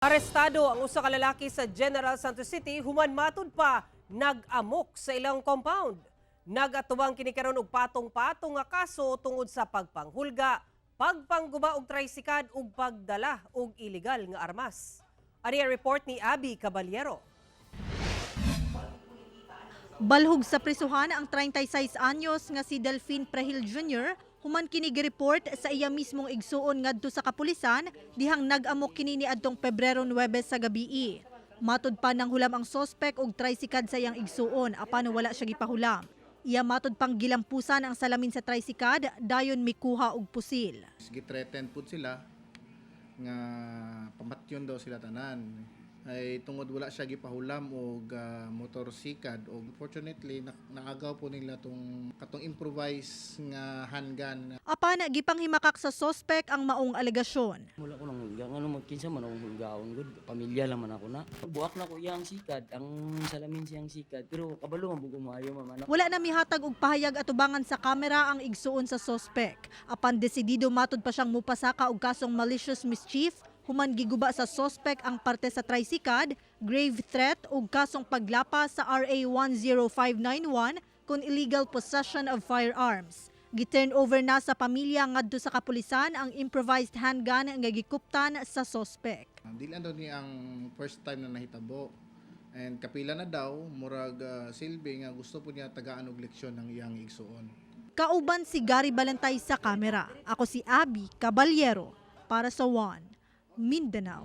Arestado ang usa ka lalaki sa General Santos City human matud pa nag-amok sa ilang compound. Nagatubang kini karon og patong-patong nga kaso tungod sa pagpanghulga, pagpangguba og trisikad ug pagdala og illegal nga armas. Ani ang report ni Abby Caballero. Balhog sa prisuhan ang 36 anyos nga si Delphine Prehil Jr. human kini gireport sa iya mismong igsuon ngadto sa kapulisan dihang nag-amok kini niadtong Pebrero 9 sa gabii. Matud pa nanghulam ang sospek og trisikad sa iyang igsuon apan wala siya gipahulam. Iya matud pang gilampusan ang salamin sa trisikad, dayon mikuha og pusil. Githreaten pud sila nga pamatyon daw sila tanan ay tungod wala siya gipahulam og motorsikad, og unfortunately naagaw po nila tong katong improvise nga handgun. Apan gipanghimakak sa sospek ang maong alegasyon. Wala ko nang hulga. Ngano magkinsa man akong hulgaon gud. Pamilya lang man ako na. Buak na ko iyang sikad, ang salamin siyang sikad. Pero kabalo man bugo maayo man man. Wala na mihatag og pahayag atubangan sa kamera ang igsuon sa sospek. Apan desidido matud pa siyang mupasaka og kasong malicious mischief human giguba sa sospek ang parte sa trisikad, grave threat ug kasong paglapa sa RA 10591 kon illegal possession of firearms. Gi-turn over na sa pamilya ngadto sa kapulisan ang improvised handgun nga gikuptan sa sospek. Dili daw ni ang first time na nahitabo and kapila na daw, murag silbi nga gusto po niya tagaan og leksyon ng iyang igsuon. Kauban si Gary Balantay sa kamera. Ako si Abby Caballero para sa One Mindanao.